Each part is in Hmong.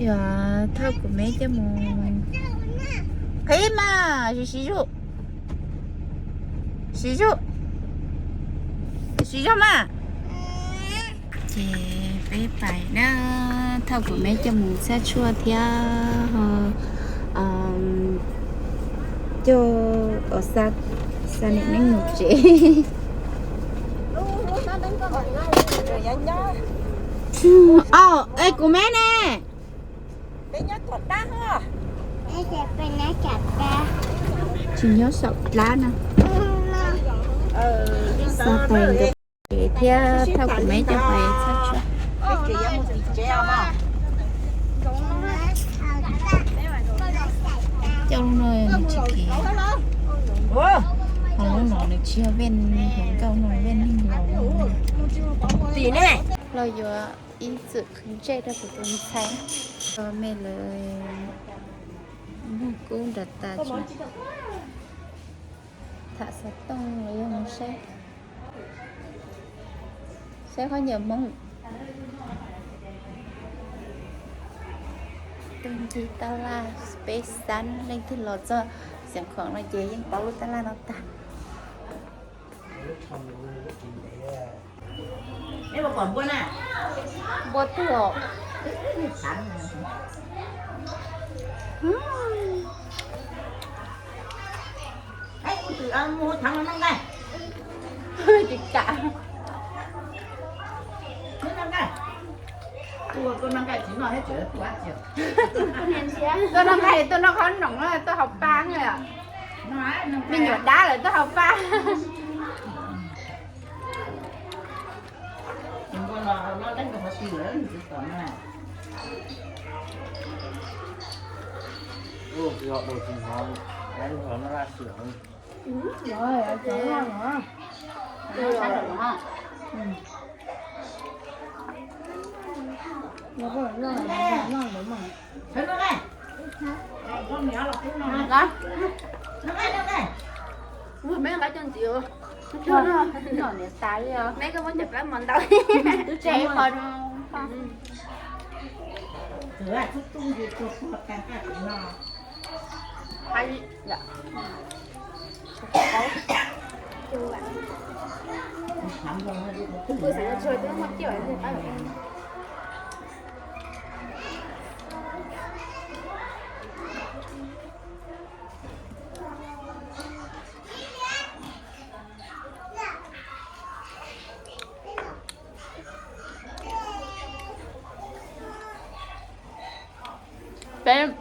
Yog thauj kuv me coj mus qhib mas, siv zog, siv zog, siv zog mas. Ces peb pais na, thauj kuv me coj mus txhab tshuaj thiab ho coj xa niam neej mus tsev. Au, es kuv me ne? Tsis nyob saum dab na. Xa pais nkawd tsev thiab thauj kuv me coj pais txhab tshuaj. Coj no tsis kev, ho lub no nws tsis yog vej hluas nkauj no, vej neeg laus. Los yuav ib txwm qhwv ntsej rau kuv tus ntxhais. Ua me lawv muag kub nram tas tsis tham xov tooj los yog mus saib, saib qhov nyiam Hmoob. Tus ncig tab laj peb xab, leej twg los txog Xeev Khuam no ces yeej paub lub tab laj no tag. Npua twg os? Tsis kam. Tuaj noj nqaij, tuaj noj qhov noom, tuaj haus pa. Me nyuam dab lawm tuaj haus pa. Muab me nqa coj ntxiv. Noj niam tas li os. Me koj muab cov plab mov ntau. Twb tseg ib qho. Peb,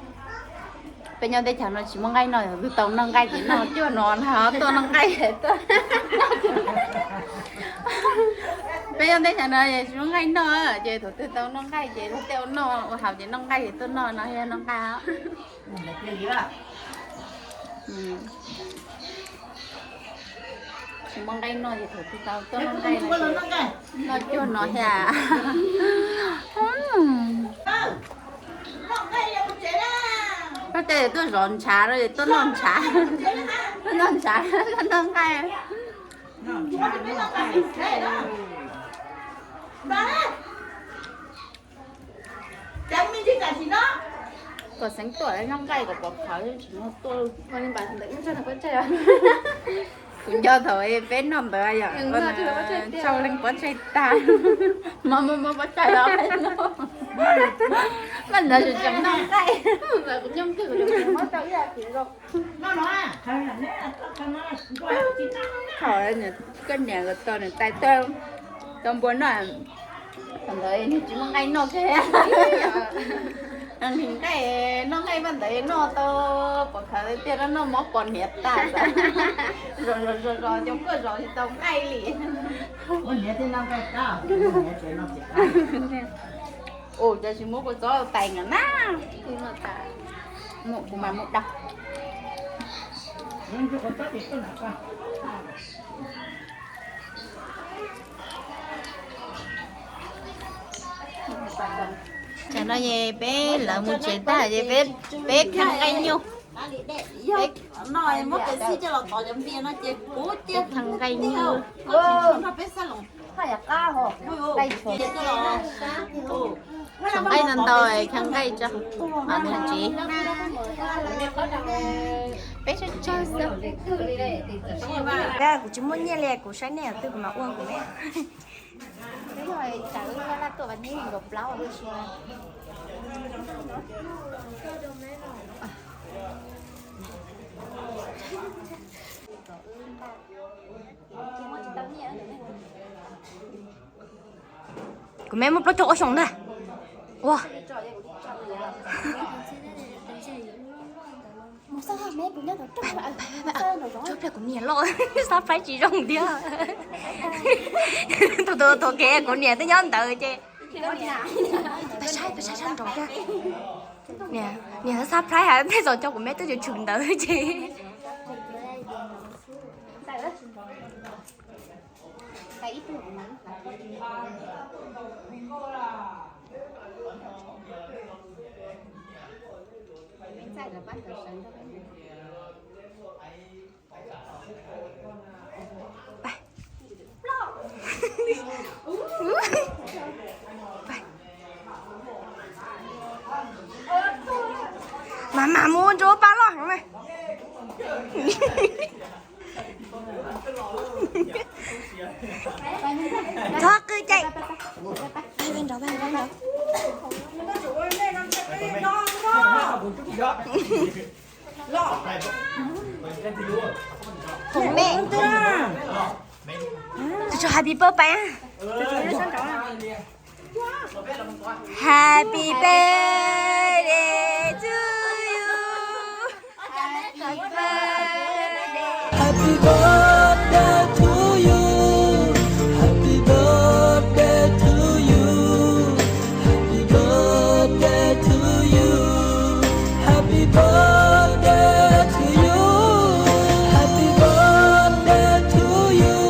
peb nyob teb chaws no tsis muaj nqaij noj, thaum twg tau noj nqaij ces noj cuaj no na, tuaj noj nqaij tuaj. Peb nyob teb chaws no tsis muaj nqaij noj ces thaum twg tau noj nqaij ces luag tej ua noj ua haus ces noj nqaij ces tuaj noj no thiaj noj nqaij. Tsis muaj nqaij noj ces thaum twg tau tuaj noj nqaij, noj cuag no thiab. Koj tej tuaj zov ntshav los tuaj noj ntshav, tuaj noj ntshav, tuaj noj nqaij. Kom xeev tuaj noj nqaij kom pov khawv tsis muaj tuaj. Kuv nco thaum peb noj ntawd yom, tshau leej pov tseg tag. Mas muaj muaj pov tseg los mas ntawd tseem noj nqaij. Thaum koj niam kom tau nws tais tau npua noj, thaum ntawd nws tsis muaj nqaij noj kiag. Nqaij, noj nqaij mas ntawd noj tau pov khawv tiag, noj mov pos hniav tas. Zos zos zos zos cov kuj zos tsis tau nqaij li. Ua hniav thiaj noj nqaij qab, ua hniav tsis noj tsis qab. Ua cas tsis muab kua txob tais nkawd na. Muaj kuv mas muaj dab. Tam no ces peb lawv mus tsev tag ces peb, peb khav nqaij nyuj. Peb khav nqaij nyuj. Tsuav nqaij ntau ntau, khaws nqaij tso, mam tham tsev. Peb tsawg tsawg xwb. Kuv tsis muaj nyiaj li, kuv saib nej twg kuv mam ua kuv me. Kuv me muaj plaub caug ob xyoos ntag. Ua, ib pliag kuv niam loj, surprise tsis zoo thiab. Tus, tus, tus kev kuv niam twb nyob ntawd ces. Pab saib, pab saib sab nraud thiab. Niam, niam surprise hais tej zaum cov kuv me twb tshwm ntawd ces. Mas, mas mus rau pab loj heev na. Txhob qw cai. Hov me. Tus tso happy birthday. Happy birthday to you. Happy birthday. Happy birthday to you. Happy birthday to you. Happy birthday to you. Happy birthday to you. Happy birthday to you.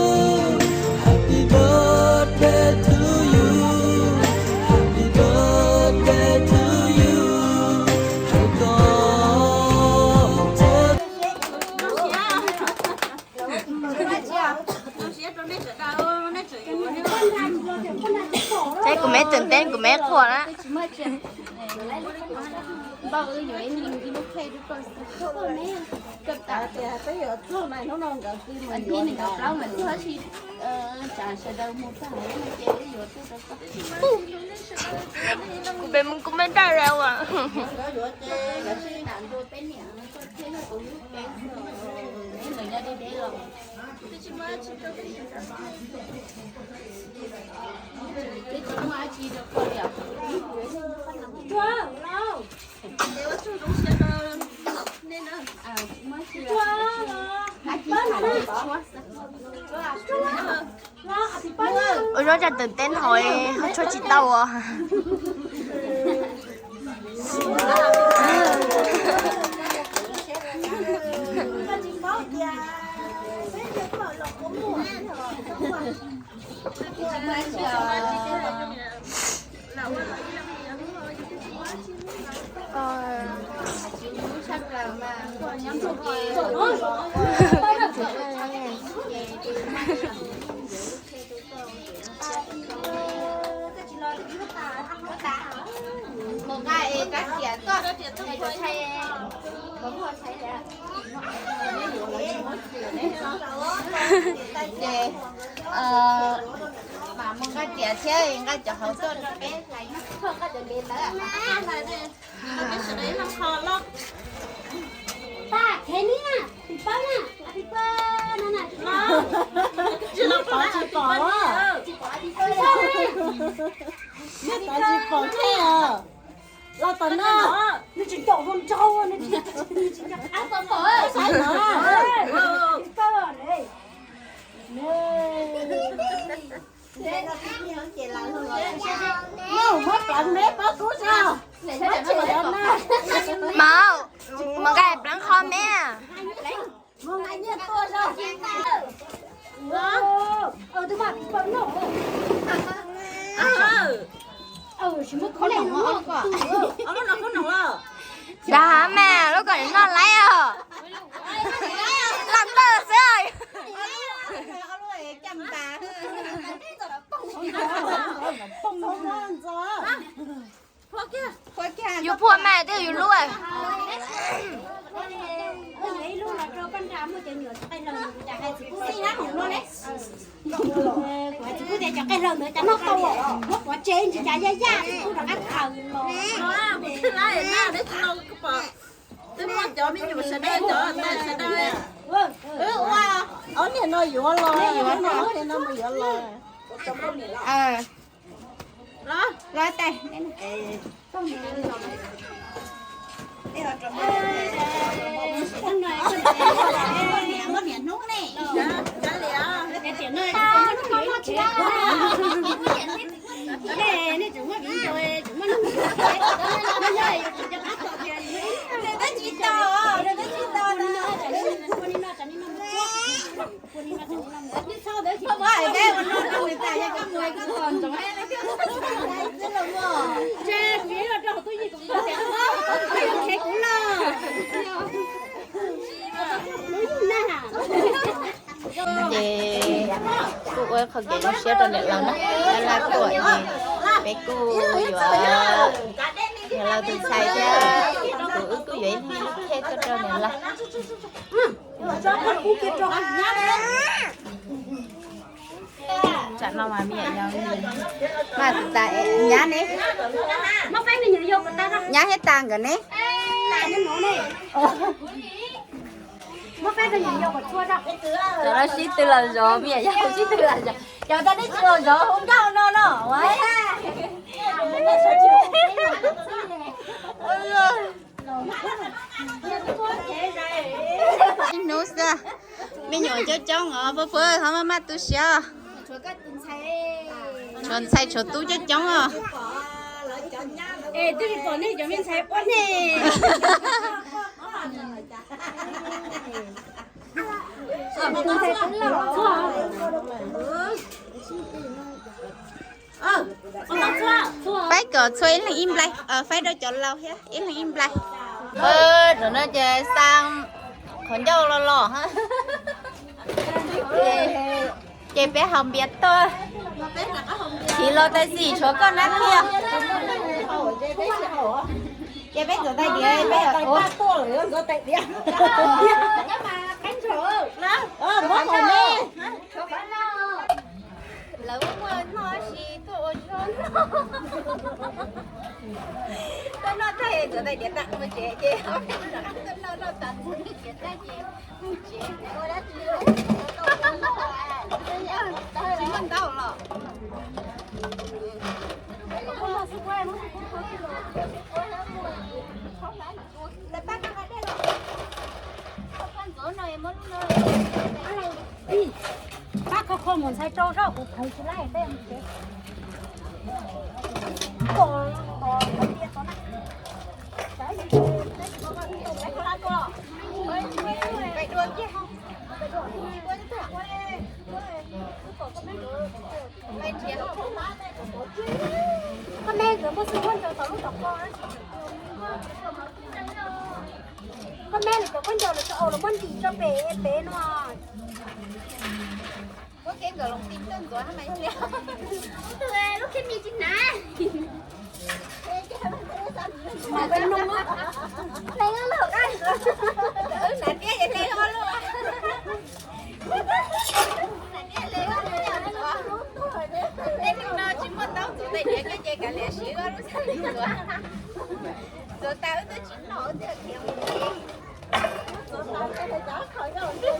Happy birthday to you. Happy birthday to you. Happy birthday. Saib kuv me tseem teb kuv me quaj na. Kuv pem mus kuv me daj las as. Ua zaub tsa tawm teb hauv, ho tshuaj tsis tau os. Ces mam mus nqa riam thiab nqa cov hauv tuaj rau peb hlais koj cov dev lawm. Pab, khev ni na, tus pab na, tus pab no na, tsis pom, tsis pom thiab. Los tom no, nws tsis ncaum hauv nraug, nws tsis, nws tsis nco qab tau pom, saib no, tus pab ne. Muab pleev me pob kub tso. Mas, mus nqa pleev qho me. Dag mas lub ko noj laib os. Laj tawj xwb. Yus phuaj mas twb yus lub. Twb muaj cov me nyuam sawv daws cov tais sawv daws. Wb ua ob niag no yuav los, ob niag no mus yuav los. Los tais. Ces kuj ua qhov kev zoo siab rau niam laus na, laj laj tuaj ces peb kuj yuav niam laus tus ntxhais thiab kuv wb kuj yuav ib lub khej tuaj rau niam laus. Tsam no mas me nyuam yaus mas tas nyab ne, nyab thiab tas nkawd ne. Cov no sib tw los zov, me nyuam yaus sib tw los zov, cov tas nej tsis los zov hauv ncauj no no. Ib hnub xwb, me nyuam coob coob os, pab pab ho maj maj tu siab. Tshuav ntxhais tshuav tub coob coob os. Es twb tsis pom nej cov me ntxhais ua ne. Faib kom txhua ib leeg ib nplai, faib rau cov laus thiab ib leeg ib nplai. Ua rau no ces xa qhov ncauj los los. Ces peb haus npias tuaj. Chiv los tab sis tshuav koj nab thiab. Ces peb ntxuav tais diav peb ua. Lawv muaj noj si tuaj ua zog. Tuaj noj tag ntxuav tais diav tag ua tsev ces tuaj noj noj tas ntxuav tais diav tag ces mus tsev. Tsis muaj ntau los. Pab kho kho mus ntxhais rau zoj kuv pheej tsis laij peb mus tsev. Koj me nkawd muaj xwb muaj ntawd tom lub tom ko. Koj me lawv cov khaub ncaws lawv tso, lawv muab ntim tso pem pem no. Muab kev nkawd los ntim tuaj ntxuav mas yog li. Lub khib mi tsis hnav. Hnav tiab ces hle ob lub. Hnav tiab hle ob lub. Tej neeg no tsis muaj ntaub ntxuav tais diav kiag ces kav liam siv ob lub xwb ntxuav. Ntxuav tas wb twb tsis noj wb thiaj khiav mus tsev.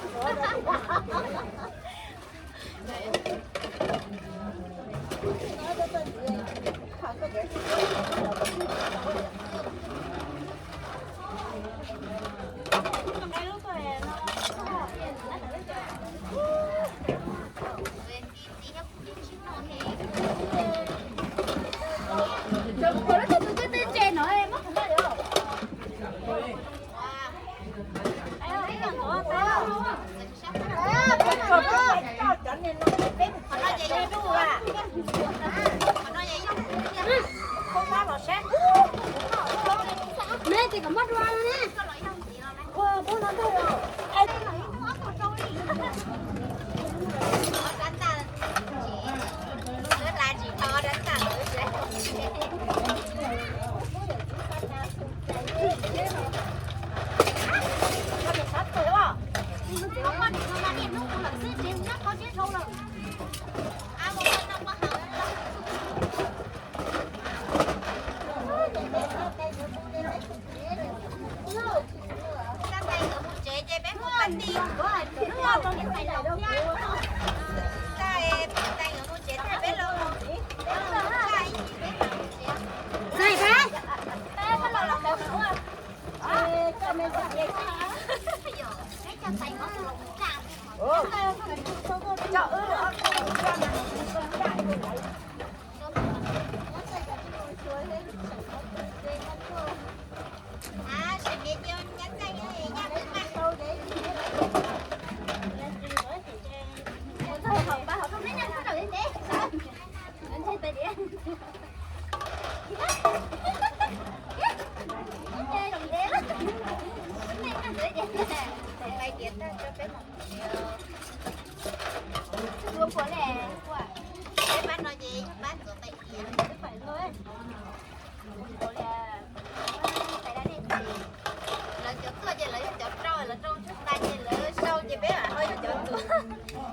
Lawv cov tuaj ces lawv yog cov rau, lawv rau tsuag tas ces lawv sau ces peb mam ho yog cov tuaj.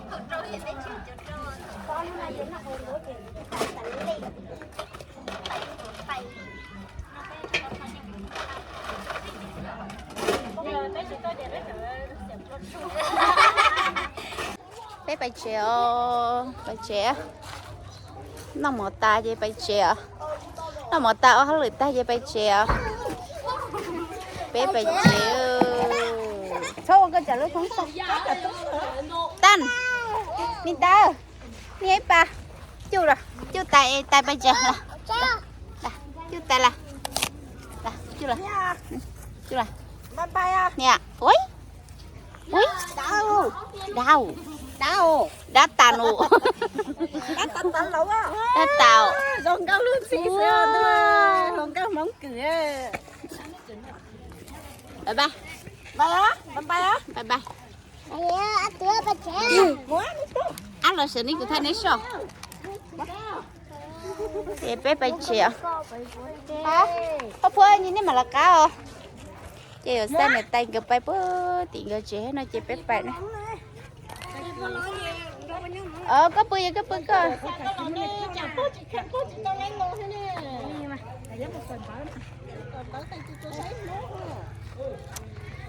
Thaum rau ces peb tsis yog cov rau. Peb pais tsev os, pais tsev. Noj mov tas ces pais tsev os. Noj mov tas ua hauj lwm tag ces pais tsev os. Peb pais tsev. Tan, me ntawd, me ib pas, cuj los, cuj tais, tais pais tsev los. Cuj tais los. Cuj los. Niam, ui. Ui, dab, dab tas nus. Dab tas. Bye bye. Bye bye. Ab los sawv nej kuv thaij neb soj. Ces peb pais tsev. Ob phuab, nej mam lawv qab os. Ces yuav xa niam tais nkawd pais puag tim nkawd tsev no ces peb pais na. Koj pw, koj pw koj.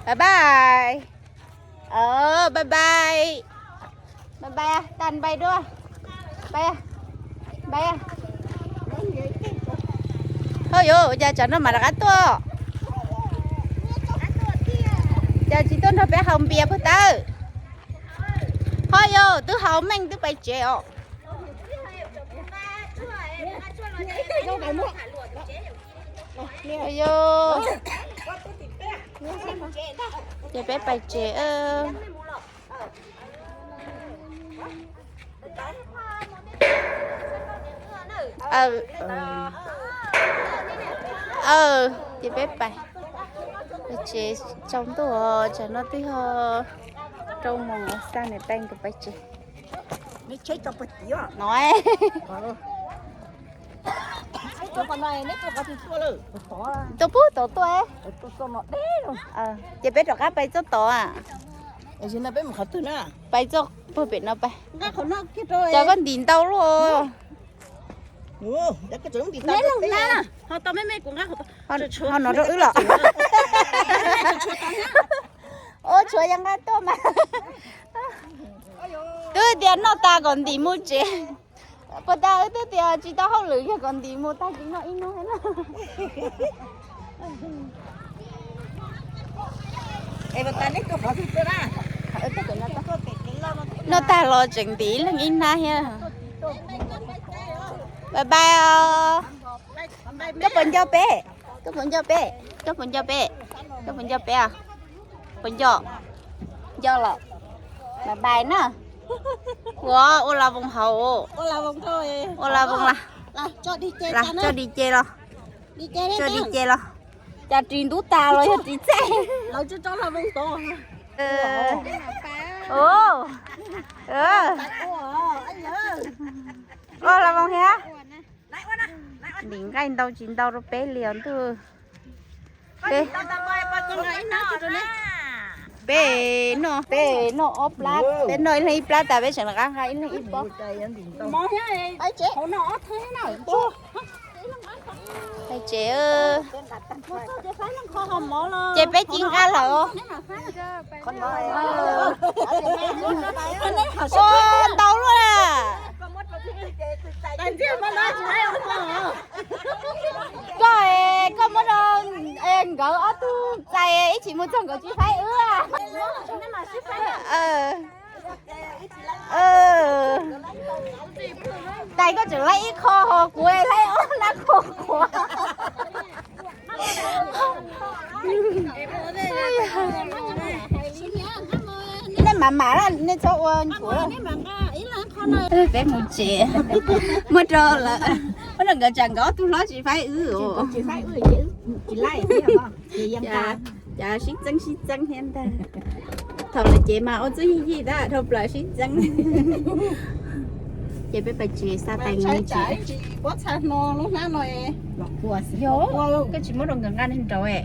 Bye bye. Bye bye. Bye bye, Tan pais dua. Pais, pais. Ho yuav cas tsam no mam rov qab tuaj. Cas tsis tuaj nrog peb haus npias puag ta. Ho yuav twb haus meej twb pais tsev os. Ces peb pais tsev. Ces peb pais. Pais tsev tsaus ntuj, tsam no twb yog rau moos, xa niam tais nkawd pais tsev no. Tuaj pub tod tuaj. Ces peb rov qab pais txoj tod. Pais txoj puag pem no pais. Cov koj ntim ntau luaj. Ho no rau wb los. Ua tshuav yog nqa tuaj mas. Twb tias noj tas kom ntim mus tsev. Puas tas wb twb tias tsis tau hauj lwm yog kom ntim mus tag kis noj ib hnub thiab na. Noj tag los tseem ntim leej ib hnab thiab. Bye bye os. Koj puas nco peb? Koj puas nco peb? Koj puas nco peb? Koj puas nco peb os? Puas nco? Nco los. Bye bye na. Ua, ua la voos haus. Ua la voos, tso dig ce los. Tso dig ce los. Cas ris ntub tas los yog ris txaij? Ua la voos thiab. Ntim nqaij ntau tsis ntau rau peb li os ntuj. Peb noj, peb noj ob plab, peb noj ib leeg ib plab tas peb tseem rov qab nqa ib leeg ib pob. Ces, ces peb ci nqa lawm. Ua ntau luaj na. Koj, koj muab rau nkawd ob tug txais ib chim mus txog nkawd tsis faib wb. Tais koj tseem laib ib qho ho kuv laib ob lab qho quav. Nej mam mam, nej txhob ua nchuav. Peb mus tsev, muab rau lawm, muab rau nkawd tsam nkawd ob tug hlob tsis faib wb. Cas sib txeeb sib txeeb thiab ntag. Thaum lawv cev mas ua txuj yig yig tab, dhau plaws sib txeeb. Ces peb pais tsev xa tais nkawd mus tsev. Yog, koj tsis muab rau nkawd nqa nraud.